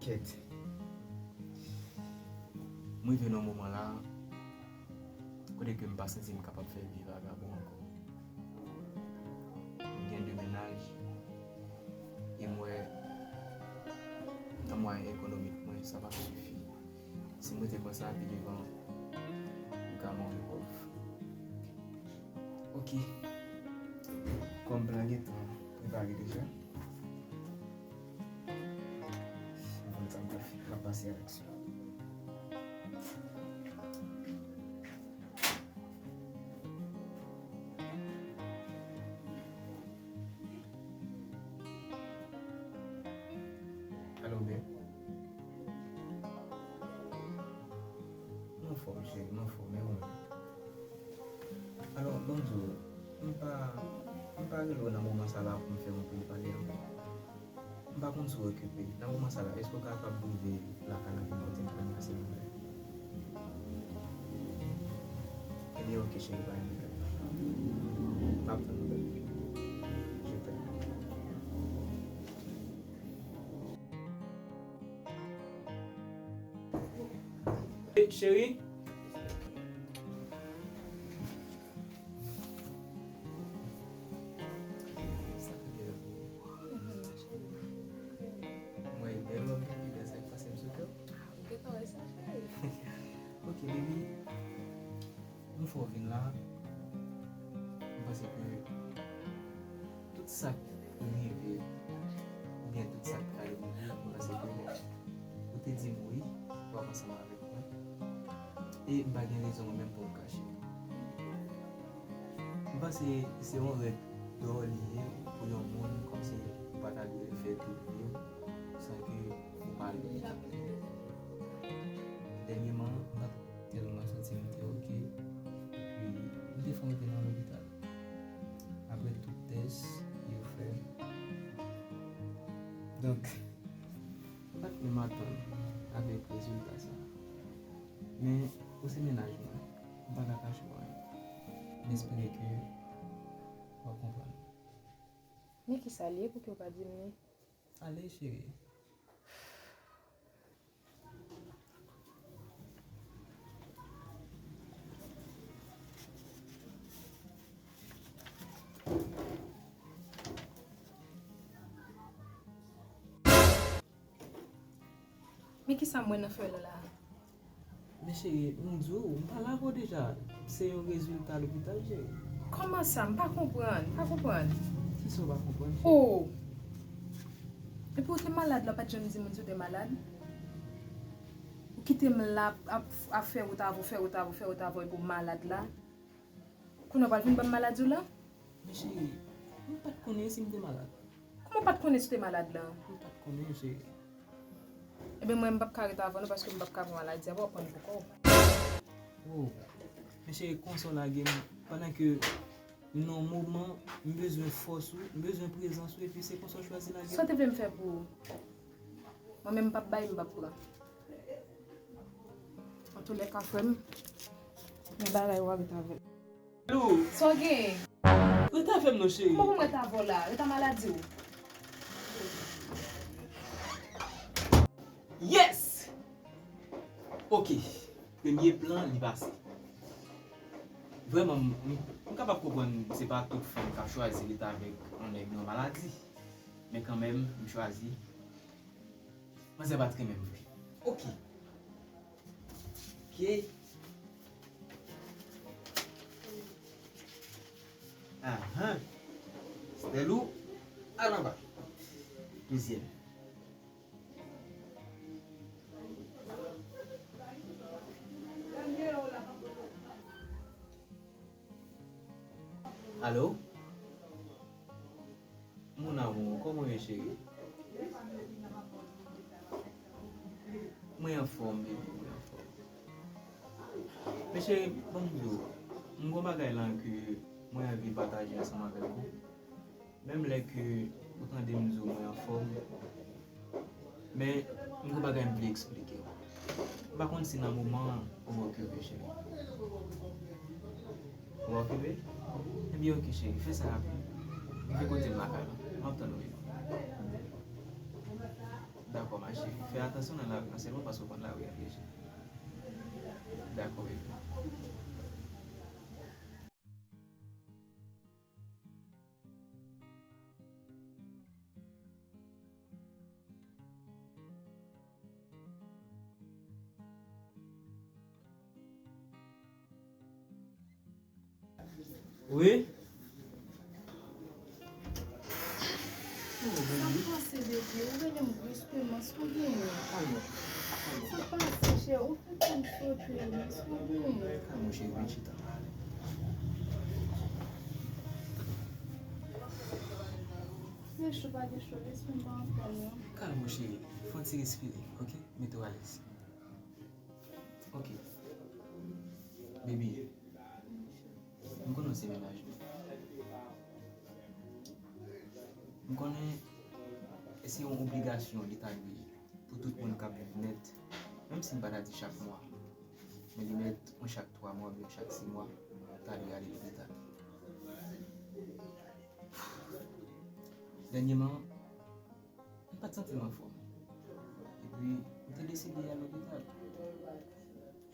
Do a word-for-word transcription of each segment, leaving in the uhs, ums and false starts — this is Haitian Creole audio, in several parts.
Kèt. M rive nan moman la kote ke m pa santi m kapab fè vi vagabon ankò. M gen de mennaj e m wè nan mwayen ekonomik mwen, sa p ap sifi. Si m rete konsa, pi devan, m ka mouri pòv. Ok. Kòm plan gentan prepare deja, m konn sa m pral fè, m ap pase a laksyon. Alo, beb. M anfòm, cheri, m anfòm, e ou menm? Alò, ban m di w, m pa, m pa rele w nan moman sa la pou m fè yon pil pale ankò. M pa konn si w okipe. Nan moman sa la, èske w ka kapab rive lakay la vin pote m kònye a, silvouplè? Ebyen, ok, cheri, pa gen pwoblèm. M ap tann ou, bebe. Je t'aime. Cheri. Mwen, bèl wòb, bebe, sa k pase m sou kè w? Ah, ou gentan wè sa, cheri. Ok, baby. M fè w vin la. M panse ke tout sa k rive, oubyen tout sa k pral rive, m panse ke ou te di m wi, w ap ansanm avèk mwen. E m pa gen rezon mwen menm pou m kache. M panse se yon règ dò li ye pou yon moun, kòmsi ou pa ta dwe fè tout vi w san ke ou pa al lopital. Dènyèman, m pa t tèlman santi m te oke. Epi, m te fè yon te nan lopital. Apre tout tès yo fè. Donk, m pa t menm atann avèk rezilta sa. Men, ou se mennaj mwen. M pa ka kache w anyen. M espere ke w ap konprann. Men kisa l ye, pouki w pa di m li? Ale, cheri. Men kisa m wè nan fèy la la a? Men cheri, m di w, m pale avè w deja. Se yon rezilta lopital, cheri. Kòman sa? M pa konprann, m pa konprann. Kisa w pa konprann, cheri? Oh! Epi ou te malad la, w pa t janm di moun si w te malad. Ou kite m la ap, ap fè wout avè w, fè wout avè w, fè wout avè w, epi w malad la. Kounye a w pral vin ban m maladi w la? Men cheri, m pa t konnen si m te malad. Kòman w pa t konnen si w te malad la? M pa t konnen, cheri. Ebyen, mwen, m p ap ka ret avè w non, paske m p ap ka pran maladi a, w ap pran l pou kò w. Oh, men cheri, konsa w lage m, pandan ke m nan yon moman, m bezwen fòs ou, m bezwen prezans ou, epi se konsa w chwazi lage m. Sa w te vle m fè pou ou? Mwen menm, m p ap bay, m p ap pran. Antoulèka, frè m, gen bagay w a ret avè l. Lou. Sa w gen? Ret avè m non, cheri. Kòman pou m ret avè w la? Ret a maladi w. Yes! Ok. Premye plan, li pase. Vrèman, m, m, m kapab konprann se pa tout fanm k ap chwazi ret avèk yon nèg nan maladi. Men kanmenm, m chwazi. Manzè pa t renmen m vre. Ok. Ok. Ahan. Stèlou, al anba. Dezyèm. Alo? Mon amour, kòman w ye, cheri? Mwen anfòm, baby, mwen anfòm. Men cheri, ban m di w, m gen yon bagay la ke mwen anvi pataje ansanm avèk ou. Menm lè ke ou tande m di w mwen anfòm, men m gen yon bagay m vle eksplike w. M pa konn si nan moman an ou okipe, cheri. Ou okipe? Ebyen, ok, cheri, fè sa rapid. Rive kote m lakay la. M ap tann ou, baby. Dakò, ma Fè atansyon nan lari an sèlman paske w konn lari a pyeje. Dakò, bebe. Wi. Sa m pase, bebe? Ou rele m briskman, sa w genyen? Kalme w. Sa pase, chè, ou fè kè m sote, men sa w genyen? Kalme w, cheri, vin chita. Gen cho, pa gen cho, lèse m pran anfòm, non. Kalme w, cheri, fè yon ti respire, oke? Mete w alèz. Ok. Baby, m konnen w se mennaj mwen. M konnen se yon obligasyon li ta dwe ye pou tout moun k ap viv nèt, menm si m pa ta di chak mwa, men li mèt yon chak twa mwa oubyen chak sis mwa, ta dwe ale lopital. Dènyèman, m pa t santi m anfòm. Epi, m te deside al lopital.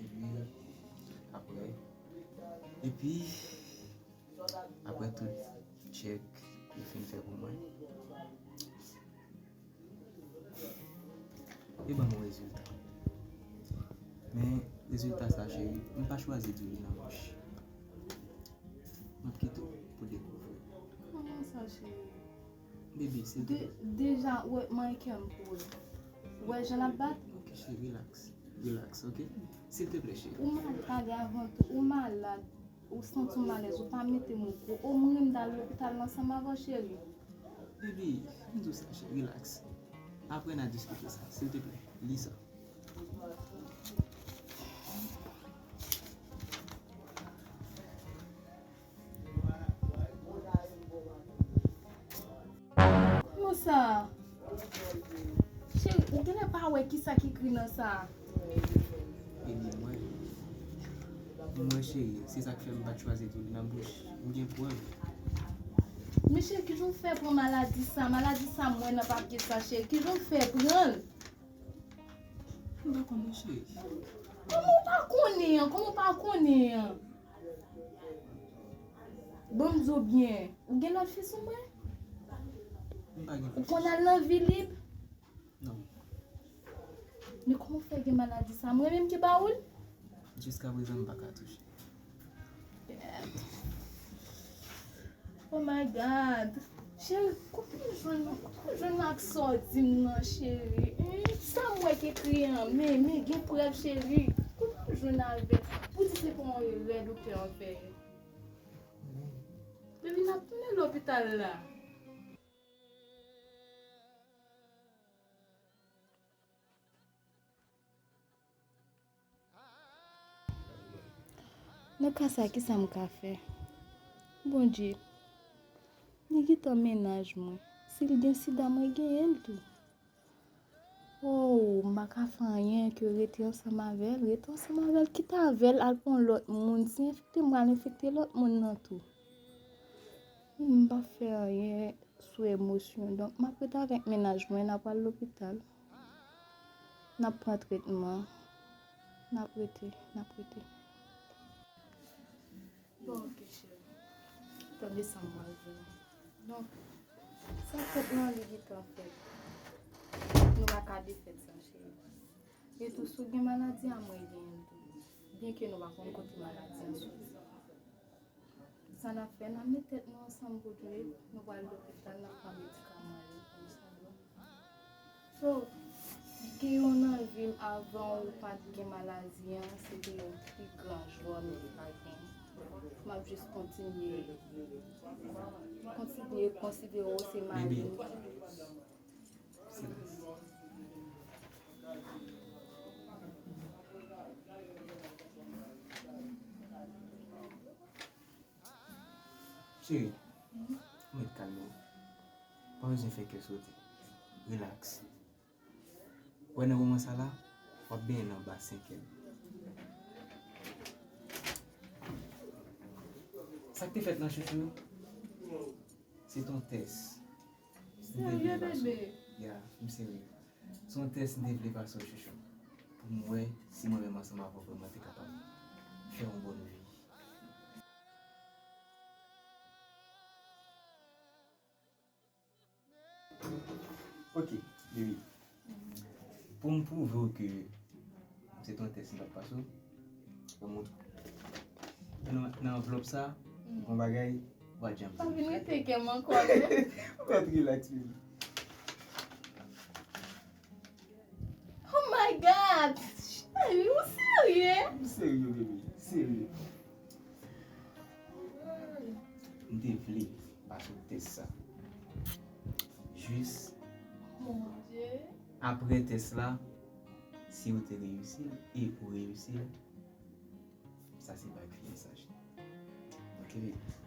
Epi, apre, epi, apre tout tchèk yo fin fè pou mwen, yo ban m yon rezilta. Men, rezilta sa, cheri, m pa chwazi di w li nan bouch. M ap kite w pou dekouvri. Kòman sa, cheri? Bebe, silteplè. De-, deja, wè, manyen kè m pou ou. Wè jan l ap bat? Ok, cheri, relax. Relax, ok? Silteplè, cheri. Ou mal pale avan tou, ou malad. Ou santi w malèz, ou pa mete m okouran. O mwen menm m t al lopital ansanm avè w, cheri. Bebe, m di w sa, cheri, relax. Apre n a diskite sa, silteplè. Li sa. Yo sa. Cheri, ou genlè pa wè kisa ki ekri nan sa. Epi mwen, mwen cheri, se sa k fè m pa t chwazi di w li nan bouch. M gen prèv. Men cheri, kijan w fè pran maladi sa? Maladi sa m wè nan papye sa, cheri. Kijan w fè pran l? M pa konnen, cheri. Kòman w pa konnen an? Kòman w pa konnen an? Bon, m di w byen. Ou gen lòt fi sou mwen? M pa gen lòt fi. Ou konn al nan vi lib? Non. Men kòman w fè gen maladi sa? Mwen menm ki ba ou l? Jiskaprezan, m pa ka touche. Oh my God. Cheri, kote m jwenn, kote m jwenn ak sa w di m nan, cheri? Hmm? Sa m wè k ekri an, men, men gen prèv, cheri. Kote m jwenn avè l? Pou di se pa yon erè doktè an fè. Baby, n ap tounen lopital la. Nan ka sa, kisa m ka fè? Bondye, li gentan mennaj mwen. Si l gen sida, mwen genyen l tou. Oh, m pa ka fè anyen ke rete ansanm avè l, rete ansanm avè l, kite avè l al pran lòt moun. Si enfekte m, pral enfekte lòt moun nan tou. M p ap fè anyen sou emosyon. Donk, m ap rete avèk mennaj mwen, n ap al lopital. N ap pran tretman. N ap rete, n ap rete. Bon, ok, cheri. Tande sa m pral di w. Donk, sa fèt lan, li gentan fèt. Nou pa ka defèt sa, cheri. E tou, si w gen maladi a, mwen genyen l tou. Byenke nou pa konn kote maladi an soti. Sa n ap fè, n ap met tèt nou ansanm pou nou, nou pral lopital, n ap pran medikaman yo, konsa. So, gen yon nan vi m, avan ou pa t gen maladi an, se te yon pi gran jwa m te ka gen. M ap jis kontinye, kontinye konsidere w se mari m. Silans. Cheri, ou mèt kalme w. Pa bezwen fè kè sote. Relax. Wè nan moman sa la, w ap benyen nan basen kè m. Sa k te fèt lan, chouchou? Se t on tès. Serye, bebe? Ya, m serye. S Se yon tès m te vle pase w, chouchou, pou m wè si mwen menm ansanm avè w vrèman te kapab fè yon bòn vi. Ok, baby. Pou m pwouve w ke se te yon tès m t ap pase w, ban m montre w. Nan, nan anvlòp sa, gon bagay, ou pa janm. Pa vin rete kè m ankò, non. Ou mèt relax, baby. Oh my God! Cheri, ou serye? M serye, baby. Serye. M te vle pase w tès sa. Jis Mon Dieu. Apre tès la, si ou te reyisi l e ou reyisi l, sa se bag fiyansaj. Ok, baby.